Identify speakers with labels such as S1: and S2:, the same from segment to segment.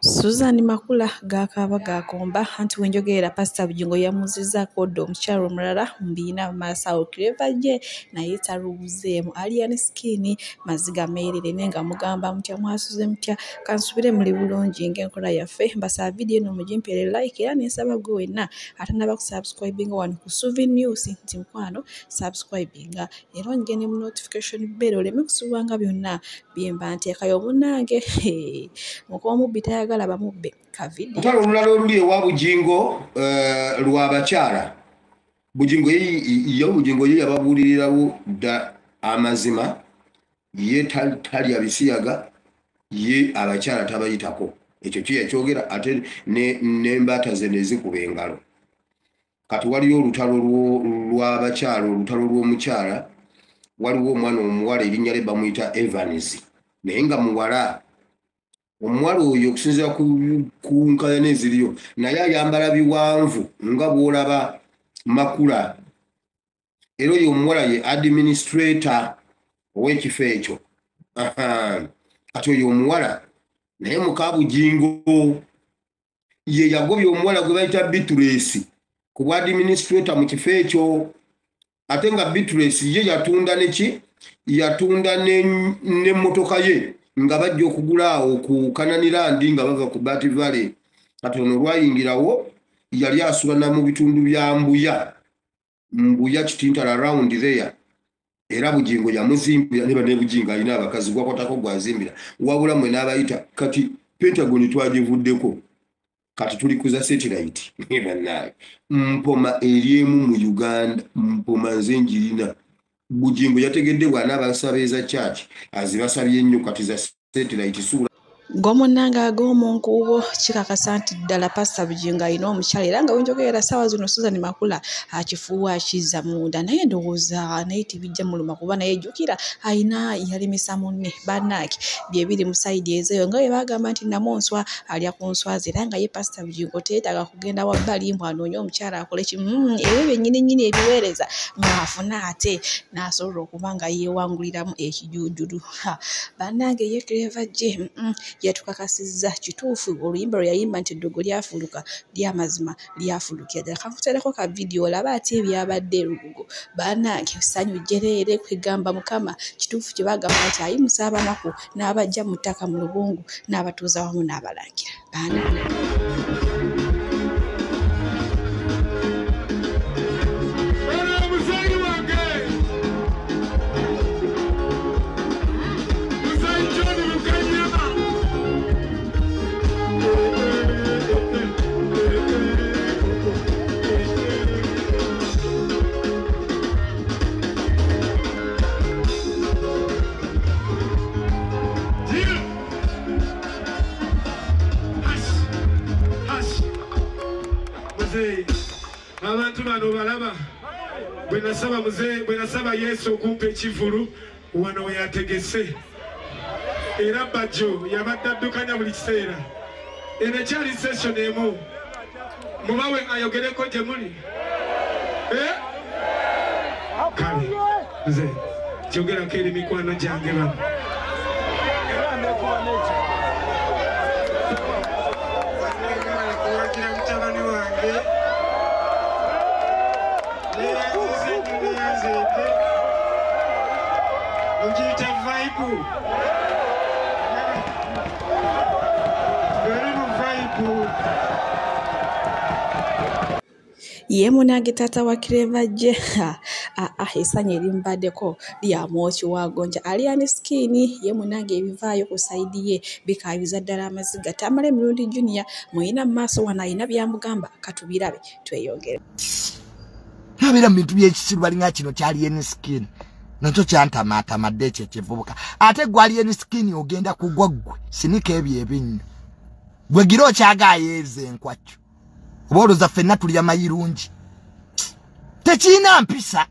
S1: Susan Makula gakaaba gakomba anti wenjogerera Pastor Bugingo yamuzizzaako dda omukyala omulala mbiina mu maaso awo Clever J naye talubuzeemu Alien Skin maziga meerere naye nga mugamba mutya mwasuze mutya kansubire muli bulungi ng'enkola yaffe mbasaba vidiyo eno mugimpeere like era nensaba gwe wenna atannaba kusubscribinga wano ku Suvi News nti mukwano subscribinga era ongende mu notification bell oleme kusubwanga byonna bye mba nteekayo munnange muk'omubbi tayagala bamubbe kavidi.
S2: Olutalo olulala oluli ewa Bugingo lw'abakyala. Bugingo ye Bugingo ye yababuulirirawo dda amazima, ye talya bisiyaga, ye abakyala tabayitako. Ekyo kye yakyogera ate n'embaata ze ne zikuba engalo. Kati waliyo olutalo lw'abakyala, olutalo lw'omukyala, waliwo omwana omuwala erinnya lye bamuyita Evans, naye nga muwala. Omuwala oyo okusinziira ku nkaayana eziriyo naye ayambala biwanvu nga bw'olaba Makula. Era oyo omuwala ye administrator ow'ekifo ekyo. Kati oyo omuwala naye muka Bugingo ye yagobye omuwala gwe bayita Bitresi ku bwa administrator mu kifo ekyo, ate nga Bitresi ye yatunda neki yatunda n'emmotoka ye nga bajja okugula awo ku Kananirandi nga bava ku Bat Valley. Kati ono olwayingirawo yali asula na mu bitundu bya Mbuya, Mbuya Kitintala round there. Era Bugingo yamuzimbira ne banne Bugingo alina abakazi gwakwatako gwazimbira wabula mwe n'abayita. Kati Pentagon twagivuddeko, kati tuli kuza satellite. Bannange mpoma eri emu mu Uganda, mpoma nze njirina. Bugingo yategedde bw'anaabasaba eza church azibasabye nnyo, kati za satellite suula.
S1: G'omunnange ag'omu nkuubo kikakasa nti ddala Pastor Bugingo alina omukyala era nga wenjogerera ssaawa zino Susan Makula akifuuwa akizza munda, naye ndowooza naye tebijja muluma kuba naye jjukira alina yalemesa munne. Bannange bye biri mu sayidi ezeeyo nga bwe baagamba nti Namunswa alya ku nswazi, era nga ye Pastor Bugingo teyeetaaga kugenda wabbali mbu anoonye omukyala akole ki ebyo byennyini nnyini ebiweereza mw'afuna ate n'asobola okuba nga yeewanguliramu ekijuujulu. Bannange ye Clever J yatukakasizza kituufu oluyimba lwe yayimba nti eddogo lyafuluka ly'amazima lyafulukira ddala. Kankuteereko ka vidiyo olabe ate ebyabadde e Lugogo. Bannange ssanyu jjereere kwegamba Mukama kituufu kye baagamba nti ayimusa abanaku n'abaggya mu ttaka mu lubungu n'abatuuza wamu n'abalangira. Bannange.
S3: Abantu bano balaba bwe nasaba muze bwe nasaba Yesu okumpa ekivulu wano we yategese, era Bajjo yabadde addukanya buli kiseera. Eno ekyali session emu mubawe ayogereko gye muli. Kale nze kyogerako eri mikwano gyange bano.
S4: Mutabani wange mugiyita vibe, eri mu vibe.
S1: Ye munnange taata wa Clever J essanyu erimubaddeko lya mwoki wa gonja Alien Skin. Ye munnange ebivaayo ku sayidi ye bikaabiza ddala amaziga. Tamale Mirundi Junior muyina mu maaso wano alina by'amugamba, katubirabe tweyongere.
S5: Nabeera mu bintu by'ekisiru balinga kino kya Alien Skin nakyo kyantamaatamadde ekyo ekivubuka. Ate gwe Alien Skin ogenda kugwa ggwe sinika ebyo ebinnyo gwe gira okyagaayeeza enkwakyo oba olowooza ffenna tulya mayirungi tekirina mpisa.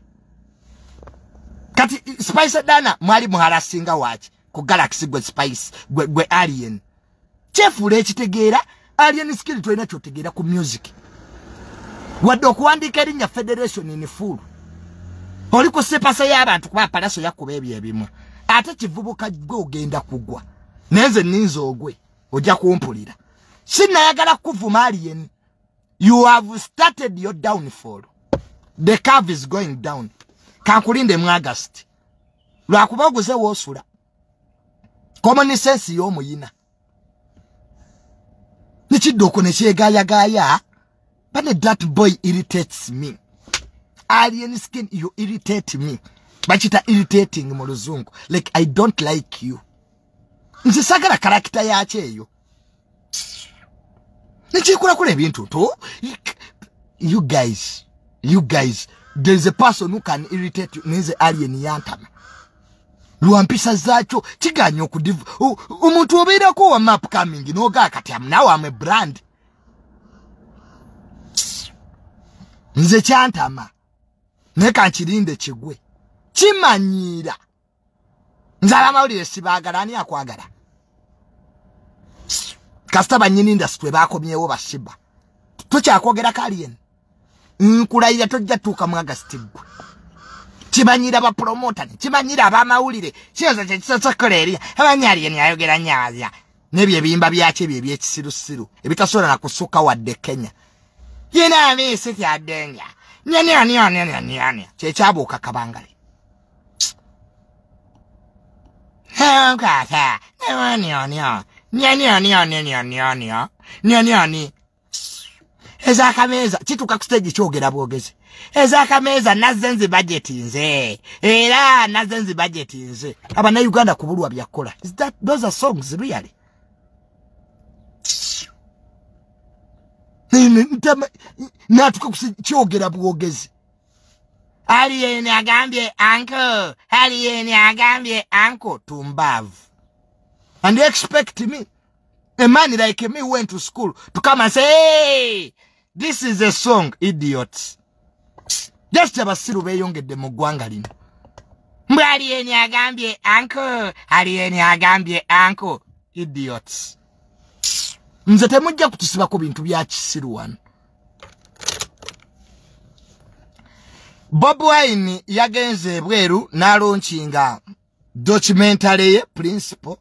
S5: Kati Spice Dana mwali muhalasinga waaki ku Galaxy gwe Spice gwe Alien kyefuula ekitegeera. Alien Skin tolina kyotegeera ku music wadde okuwandiika erinnya Federation in full oli ku sepasa y'abantu kuba Palaso yakuba ebyo ebimu ate kivubuka gwe ogenda kugwa naye nze nninza ogwe ojja kumpulira. Sinayagala kuvuma Alien. You have started your downfall. The curve is going down. Kankulinde mu August. Lwakuba oguze wosula. Common sense y'omuyina. Nichidoko nekyegaya gaya. But that boy irritates me. Alien Skin, you irritate me. Bachita irritating mu luzungu. Like I don't like you. Nze sagala character yache eyo. Nichikula kule bintu to. You guys, there's a person who can irritate you. Nze Alien yantama. Lwampisa zacho kiganyo kudivu. Omuntu obeera ko wa map coming noga kati am now I'm a brand. Nze kyantama. Neka nkirinde kigwe. Kimanyira. Nze abamawulire sibaagala ani akwagala. Kasita bannyini industry bakomyewo bashiba. Tukyakwogera Alien. Nkulayira tojja tuuka mu August gwe. Kimanyira ba promoter, kimanyira abamawulire. Kiyoza kye kisosokola eri. Abanyi Alien ayogera nyaazya. N'ebyo ebiyimba byakyo ebyo ebyekisirusiru ebitasobola na kusukka wadde Kenya. Yena amisi kyadenga. Nyanya nyanya nyanya nyanya. Kyekyabuuka kabangali. Hekata. Nyanya nyanya. Nyanya nyanya nyanya nyanya. Nyanya nyanya. Ezakameza kituuka ku stage kyogera bwogezi. Ezakameza nazze nzi budget nze. Era nazze nzi budget nze. Abannayuganda kubulwa byakola. Is that those are songs really? Natuka kyogera bwogezi. Alien agambye uncle. Alien agambye uncle tumbavu. And they expect me, a man like me who went to school, to come and say, hey, this is a song, idiots. Just abasiru beeyongedde mu ggwanga lino. Mbu Alien agambye uncle. Alien agambye uncle. Idiots. Nze temujja kutusibako bintu bya kisiru wano. Bobi Wine yagenze ebweru n'alaunchinga documentary ye Principle.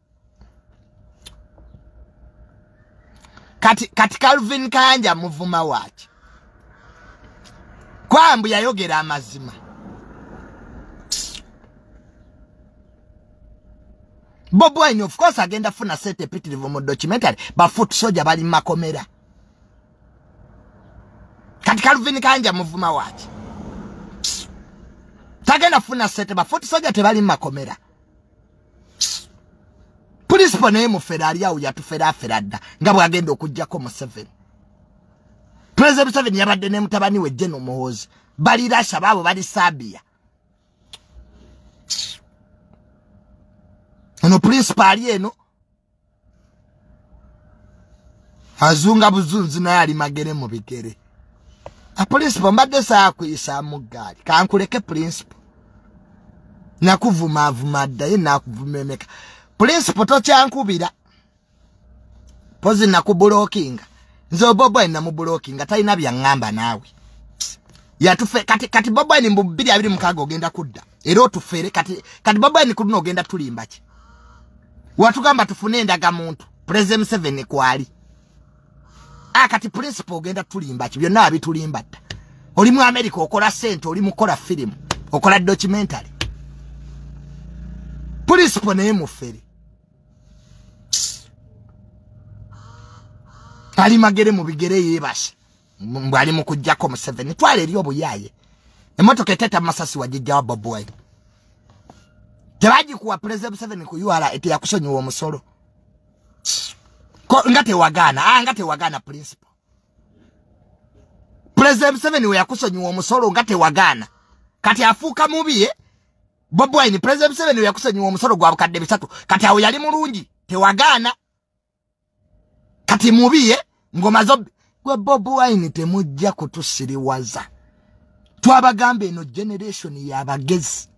S5: Kati Calvin Kayanja muvuma waaki. Kwambu yayogera amazima. Bobi Wine of course agenda funa sente epitirivu mu documentary, ba foot soldier bali makomera. Kati Calvin Kayanja muvuma waaki. Tagenda funa sente, ba foot soldier tebali makomera. Principal naye mufera ali awo yatuferaafera dda nga bw'agenda okuggyako Museveni. President Museveni yabadde ne mutabani we General Muhoozi. Bali Russia baabo bali Serbia. Ono principal ali eno azunga buzunzi naye ali magere mu bigere. A principal mbadde saakuyisaamu ggaali. Kankuleke principal. Nakuvumaavuma dda ye nakuvuma emeka. Principal tokyankubira. Pozi nakubulokinga. Nze Bobi Wine namubulokinga talina byaŋŋamba naawe. Yatufe kati Bobi Wine mbu 2026 ogenda kudda. Era otufere kati Bobi Wine ku luno ogenda tulimba ki? Watugamba tufune endagamuntu. President Museveni kwali. Kati principal ogenda tulimba ki? Byonna abitulimba dda. Oli mu America okola ssente, oli mukola firimu, okola documentary. Principal naye mufere. Ali magere mu bigere yeebase. Mbu ali mu kuggyako Museveni. Twala eri obuyaaye. Emmotoka eteta masasi wagijjawa Bobi Wine. Tebagikuwa President Museveni ku URA teyakusonyiwa omusolo. Nga tewagaana, nga tewagaana principal. President Museveni we yakusonyiwa omusolo nga tewagaana. Kati afuuka mubi Bobi Wine. President Museveni we yakusonyiwa omusolo gwa bukadde 3. Kati awo yali mulungi tewagaana. Kati mubi ngoma zo gwe Bobi Wine temujja kutusiriwaza. Twabagamba eno generation y'abagezi.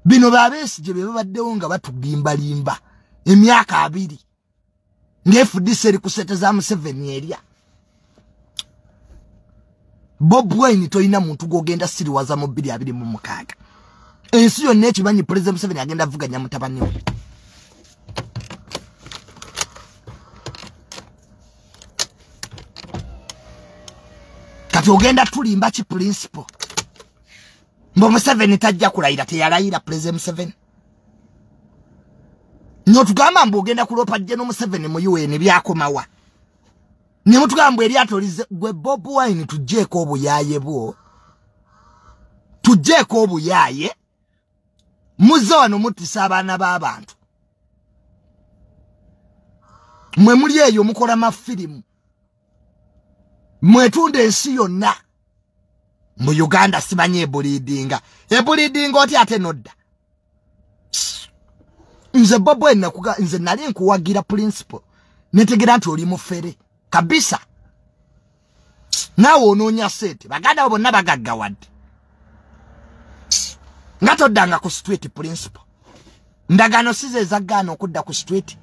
S5: Bino babesigye be babaddewo nga batugimbalimba emyaka 2. Ng'FDC eri ku ssente za Museveni erya. Bobi Wine tolina muntu gw'ogenda siriwaza mu 2026. Ensi yonna ekimanyi President Museveni agenda avuganya mutabani we. Kati ogenda tulimba ki principle? Mbo Museveni tajja kulayira, teyalayira President Museveni. N'otugamba mbu ogenda kulopa General Museveni mu UN byakomawa. Ne mutugamba eryato lize gwe Bobi Wine tujjeeko obuyaaye bwo. Tujjeeko obuyaaye. Muzze wano mutisa abaana b'abantu. Mwe muli eyo mukola mafirimu. Mwetunda ensi yonna. Mu Uganda simanyi ebulidinga. Ebulidinga oti ate nodda. Nze Bobi Wine nze nali nkuwagira principle. Netegera nti oli mufere. Kabisa. Naawe onoonya ssente. Baganda bo bonna bagaggawadde. Nga toddanga ku street principle. Ndagaano si ze zagaana okudda ku street.